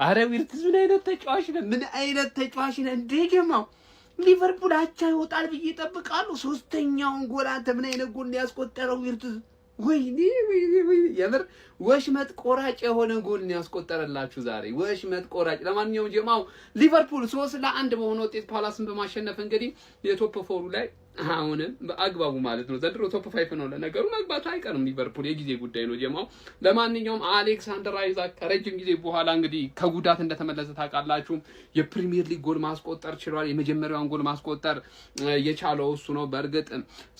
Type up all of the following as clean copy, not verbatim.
አረ ዊርትዝ ምን አይነት ተጫዋች ነህ? ምን አይነት ተጫዋች ነህ? እንዴ ጀማው፣ ሊቨርፑል አቻ ይወጣል ብዬ እጠብቃለሁ። ሶስተኛውን ጎል አንተ ምን አይነት ጎል ያስቆጠረው ዊርትዝ! ወይኔ ወይኔ ወይኔ! የምር ወሽመጥ ቆራጭ የሆነ ጎል ነው ያስቆጠረላችሁ ዛሬ፣ ወሽመጥ ቆራጭ። ለማንኛውም ጀማው፣ ሊቨርፑል 3-1 በሆነ ውጤት ፓላስን በማሸነፍ እንግዲህ የ top four ኡ ላይ አሁንም በአግባቡ ማለት ነው። ዘንድሮ top five ነው ለነገሩ፣ መግባቱ አይቀርም ሊቨርፑል፣ የጊዜ ጉዳይ ነው ጀማው። ለማንኛውም አሌክሳንደር አይዛክ ከረጅም ጊዜ በኋላ እንግዲህ ከጉዳት እንደተመለሰ ታውቃላችሁ። የፕሪሚየር ሊግ ጎል ማስቆጠር ችሏል። የመጀመሪያውን ጎል ማስቆጠር የቻለው እሱ ነው። በእርግጥ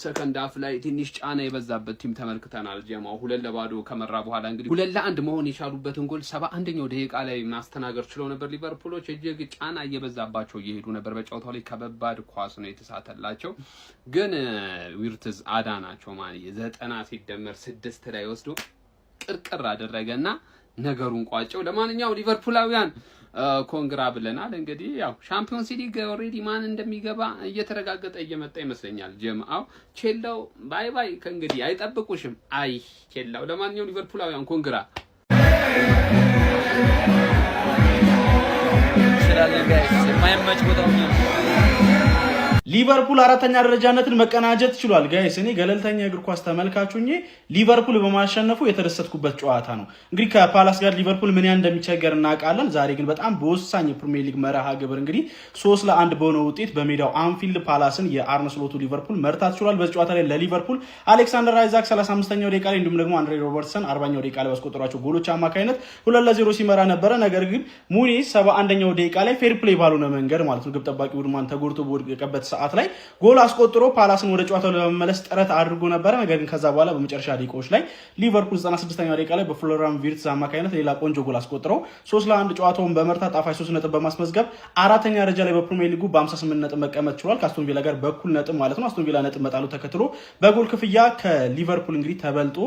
second half ላይ ትንሽ ጫና የበዛበት team ተመልክተናል። ጀማው፣ 2-0 ከመራ በኋላ እንግዲህ 2-1 መሆን የቻሉበትን ጎል 71ኛው ደቂቃ ላይ ማስተናገድ ችለው ነበር። ሊቨርፑሎች እጅግ ጫና እየበዛባቸው እየሄዱ ነበር። በጨዋታው ላይ ከበባድ ኳስ ነው የተሳተላቸው፣ ግን ዊርትዝ አዳናቸው። ማለት 90 ሲደመር 6 ላይ ወስዶ ቅርቅር አደረገና ነገሩን ቋጨው። ለማንኛውም ሊቨርፑላውያን congra ብለናል። እንግዲህ ያው ሻምፒዮንስ ሊግ already ማን እንደሚገባ እየተረጋገጠ እየመጣ ይመስለኛል። ጀምአው ቼላው bye bye፣ ከእንግዲህ አይጠብቁሽም። አይ ቼላው። ለማንኛውም ሊቨርፑላውያን congra። እንችላለን guys፣ የማይመች ቦታ ሆኜ ነው። ሊቨርፑል አራተኛ ደረጃነትን መቀናጀት ችሏል። Guys፣ እኔ ገለልተኛ የእግር ኳስ ተመልካች ሆኜ ሊቨርፑል በማሸነፉ የተደሰትኩበት ጨዋታ ነው። እንግዲህ ከፓላስ ጋር ሊቨርፑል ምን ያህል እንደሚቸገር እናውቃለን። ዛሬ ግን በጣም በወሳኝ የፕሪሚየር ሊግ መርሃ ግብር እንግዲህ 3-1 በሆነ ውጤት በሜዳው አንፊልድ ፓላስን የአርነ ስሎቱ ሊቨርፑል መርታት ችሏል። በዚህ ጨዋታ ላይ ለሊቨርፑል አሌክሳንደር አይዛክ 35ኛው ደቂቃ ላይ እንዲሁም ደግሞ አንድሬ ሮበርትሰን 40ኛው ደቂቃ ላይ ባስቆጠሯቸው ጎሎች አማካኝነት 2-0 ሲመራ ነበረ። ነገር ግን ሙኒዝ 71ኛው ደቂቃ ላይ fair play ባልሆነ መንገድ ማለት ነው፣ ግብ ጠባቂ ውድማን ተጎድቶ በወደቀበት ሰዓት ላይ ጎል አስቆጥሮ ፓላስን ወደ ጨዋታው ለመመለስ ጥረት አድርጎ ነበረ። ነገር ግን ከዛ በኋላ በመጨረሻ ደቂቃዎች ላይ ሊቨርፑል 96ኛው ደቂቃ ላይ በፍሎሪያን ቪርትዝ አማካኝነት ሌላ ቆንጆ ጎል አስቆጥረው 3-1 ጨዋታውን በመርታት ጣፋጭ 3 ነጥብ በማስመዝገብ አራተኛ ደረጃ ላይ በፕሪሚየር ሊጉ በ58 ነጥብ መቀመጥ ችሏል። ከአስቶን ቪላ ጋር በእኩል ነጥብ ማለት ነው። አስቶን ቪላ ነጥብ መጣሉ ተከትሎ በጎል ክፍያ ከሊቨርፑል እንግዲህ ተበልጦ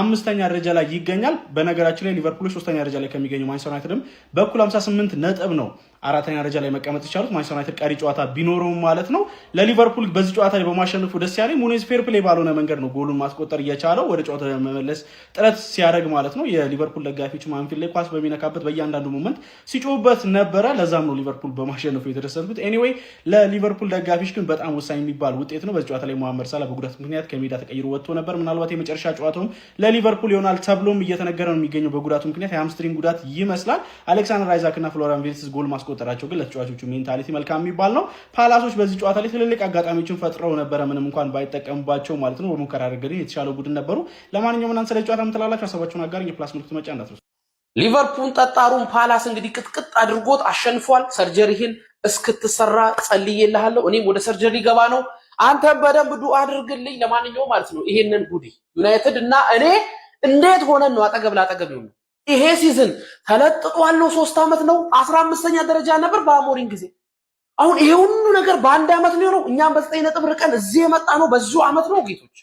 አምስተኛ ደረጃ ላይ ይገኛል። በነገራችን ላይ ሊቨርፑል ሶስተኛ ደረጃ ላይ ከሚገኘው ማንቸስተር ዩናይትድም በእኩል 58 ነጥብ ነው አራተኛ ደረጃ ላይ መቀመጥ የቻሉት፣ ማንቸስተር ዩናይትድ ቀሪ ጨዋታ ቢኖረውም ማለት ነው። ለሊቨርፑል በዚህ ጨዋታ ላይ በማሸነፉ ደስ ያለኝ ሙኔዝ fair play ባልሆነ መንገድ ነው ጎሉን ማስቆጠር እየቻለው ወደ ጨዋታ ለመመለስ ጥረት ሲያደርግ ማለት ነው። የሊቨርፑል ደጋፊዎች አንፊልድ ላይ ኳስ በሚነካበት በእያንዳንዱ moment ሲጮሁበት ነበረ። ለዛም ነው ሊቨርፑል በማሸነፉ የተደሰትኩት። Anyway፣ ለሊቨርፑል ደጋፊዎች ግን በጣም ወሳኝ የሚባል ውጤት ነው። በዚህ ጨዋታ ላይ መሐመድ ሳላ በጉዳት ምክንያት ከሜዳ ተቀይሮ ወጥቶ ነበር። ምናልባት የመጨረሻ ጨዋታውም ለሊቨርፑል ይሆናል ተብሎም እየተነገረ ነው የሚገኘው። በጉዳቱ ምክንያት የ hamstring ጉዳት ይመስላል። አሌክሳንደር አይዛክ እና ፍሎሪያን ቪርትዝ ጎል ማስቆጠራቸው ግን ለተጫዋቾቹ mentality መልካም የሚባል ነው። ፓላሶች በዚህ ጨዋታ ላይ ትልልቅ አጋጣሚዎችን ፈጥረው ነበረ፣ ምንም እንኳን ባይጠቀሙባቸው ማለት ነው። በሙከራ ረገድ የተሻለው ቡድን ነበሩ። ለማንኛውም እናንተ ስለ ጨዋታ ምን ትላላችሁ? ሀሳባችሁን አጋሩኝ። የ plus ምልክቱ መጫን እንዳትረሱ። ሊቨርፑል ጠጣሩን ፓላስ እንግዲህ ቅጥቅጥ አድርጎት አሸንፏል። Surgery ህን እስክትሰራ ጸልዬልሃለሁ። እኔም ወደ surgery ገባ ነው። አንተም በደንብ ዱአ አድርግልኝ። ለማንኛውም ማለት ነው ይሄንን ጉዲ ዩናይትድ እና እኔ እንዴት ሆነን ነው አጠገብ ላጠገብ ይሆን? ይሄ season ተለጥጧል ነው። 3 ዓመት ነው፣ 15ኛ ደረጃ ነበር በአሞሪም ጊዜ። አሁን ይሄ ሁሉ ነገር በአንድ ዓመት ነው የሆነው። እኛም በ9 ነጥብ ርቀን እዚህ የመጣ ነው በዚሁ ዓመት ነው ጌቶች።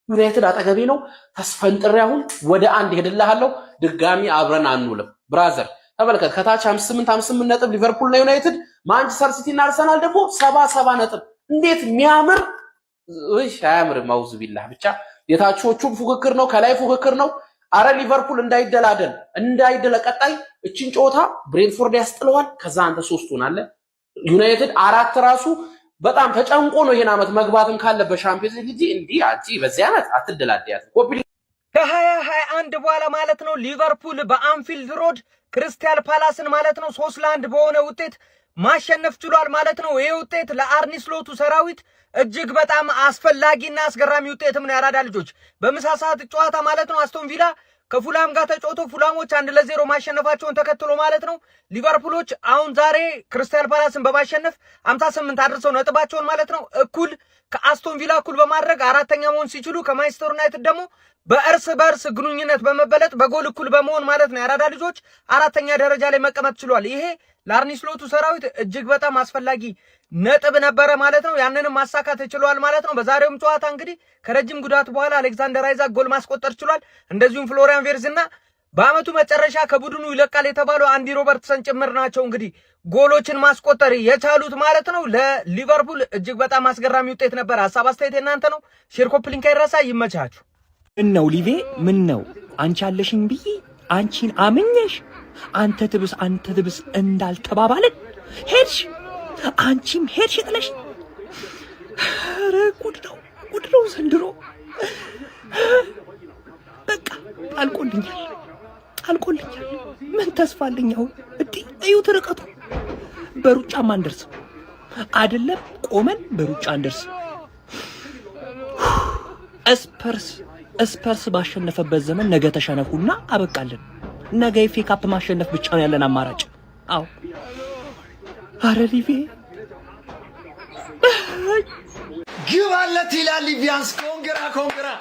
ዩናይትድ አጠገቤ ነው። ተስፈንጥሬ አሁን ወደ አንድ ሄድልሃለሁ። ድጋሚ አብረን አንውልም brother። ተመልከት፣ ከታች 58 58 ነጥብ ሊቨርፑል እና ዩናይትድ፣ ማንቸስተር ሲቲ እና አርሰናል ደግሞ 70 70 ነጥብ። እንዴት የሚያምር! እሺ አያምርም? አውዝ ቢላህ። ብቻ የታቾቹም ፉክክር ነው፣ ከላይ ፉክክር ነው። አረ ሊቨርፑል እንዳይደላደል እንዳይደለ ቀጣይ እችን ጨዋታ ብሬንትፎርድ ያስጥለዋል። ከዛ አንተ ሶስት ሆናለህ። ዩናይትድ አራት ራሱ በጣም ተጨንቆ ነው ይሄን ዓመት መግባትም ካለ በሻምፒዮንስ ሊግ እንጂ እንዲህ አንቺ በዚህ ዓመት አትደላደያትም። ኮፒ ከ2021 በኋላ ማለት ነው ሊቨርፑል በአንፊልድ ሮድ ክሪስታል ፓላስን ማለት ነው 3-1 በሆነ ውጤት ማሸነፍ ችሏል ማለት ነው። ይህ ውጤት ለአርኒ ስሎቱ ሰራዊት እጅግ በጣም አስፈላጊና አስገራሚ ውጤትም ነው። ያራዳ ልጆች፣ በምሳ ሰዓት ጨዋታ ማለት ነው አስቶን ቪላ ከፉላም ጋር ተጫውቶ ፉላሞች 1-0 ማሸነፋቸውን ተከትሎ ማለት ነው ሊቨርፑሎች አሁን ዛሬ ክሪስታል ፓላስን በማሸነፍ 58 አድርሰው ነጥባቸውን ማለት ነው እኩል ከአስቶን ቪላ እኩል በማድረግ አራተኛ መሆን ሲችሉ፣ ከማንቸስተር ዩናይትድ ደግሞ በእርስ በእርስ ግንኙነት በመበለጥ በጎል እኩል በመሆን ማለት ነው የአራዳ ልጆች አራተኛ ደረጃ ላይ መቀመጥ ችሏል። ይሄ ለአርኒ ስሎቱ ሰራዊት እጅግ በጣም አስፈላጊ ነጥብ ነበረ ማለት ነው። ያንንም ማሳካት ችሏል ማለት ነው። በዛሬውም ጨዋታ እንግዲህ ከረጅም ጉዳት በኋላ አሌክዛንደር አይዛክ ጎል ማስቆጠር ችሏል። እንደዚሁም ፍሎሪያን ቬርዝ እና በአመቱ መጨረሻ ከቡድኑ ይለቃል የተባለው አንዲ ሮበርትሰን ጭምር ናቸው እንግዲህ ጎሎችን ማስቆጠር የቻሉት ማለት ነው። ለሊቨርፑል እጅግ በጣም አስገራሚ ውጤት ነበር። ሀሳብ አስተያየት የእናንተ ነው። Share፣ copy link አይረሳ። ይመቻችሁ። ምን ነው ሊቬ፣ ምን ነው አንቺ አለሽኝ ብዬ አንቺን አምኜሽ አንተ ትብስ አንተ ትብስ እንዳልተባባልን ሄድሽ፣ አንቺም ሄድሽ ጥለሽ። ኧረ ጉድ ነው፣ ጉድ ነው ዘንድሮ። በቃ አልቆልኛል፣ አልቆልኛል። ምን ተስፋ አለኝ አሁን? እንዲህ እዩት ርቀቱ። በሩጫም አንደርስም፣ አይደለም ቆመን በሩጫ አንደርስም። ስፐርስ ስፐርስ ባሸነፈበት ዘመን ነገ ተሸነፉና አበቃለን። ነገ የ FA Cup ማሸነፍ ብቻ ነው ያለን አማራጭ። አዎ፣ አረ ሊቬ። ግባለት ይላል ሊቪያንስ። Congra, congra!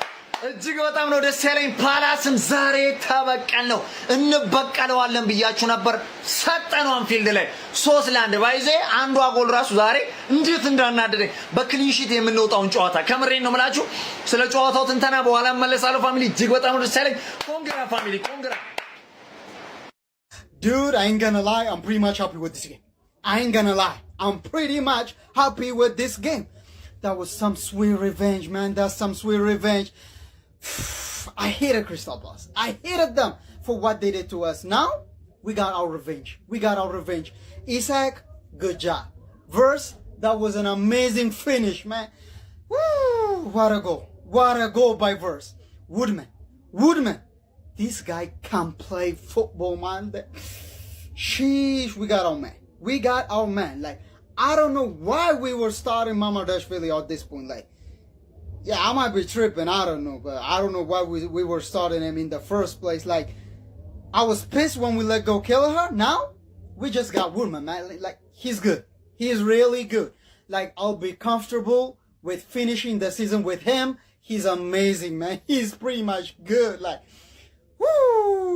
እጅግ በጣም ነው ደስ ያለኝ። ፓላስን ዛሬ ተበቀል ነው፣ እንበቀለዋለን ብያችሁ ነበር። ሰጠነው አንፊልድ ላይ 3-1። By the way አንዷ ጎል ራሱ ዛሬ እንዴት እንዳናደደኝ፣ በ clean sheet የምንወጣውን ጨዋታ ከምሬን ነው የምላችሁ። ስለ ጨዋታው ትንተና በኋላ እመለሳለሁ። Family፣ እጅግ በጣም ነው ደስ ያለኝ። Congra family, congra! Dude, I ain't gonna lie, I'm pretty much happy with this game. I ain't gonna lie, I'm pretty much happy with this game. That was some sweet revenge, man. That's some sweet revenge. I hated Crystal Palace. I hated them for what they did to us. Now, we got our revenge. We got our revenge. Isak, good job. Wirtz, that was an amazing finish, man. Woo, what a goal. What a goal by Wirtz. Woodman. Woodman. This guy can play football, man. Sheesh, we got our man. We got our man. Like, I don't know why we were starting Mamardashvili at this point. Like, yeah, I might be tripping. I don't know, but I don't know why we were starting him in the first place. Like, I was pissed when we let go Kelleher. Now, we just got Woodman, man. Like, he's good. He's really good. Like, I'll be comfortable with finishing the season with him. He's amazing, man. He's pretty much good. Like, woo!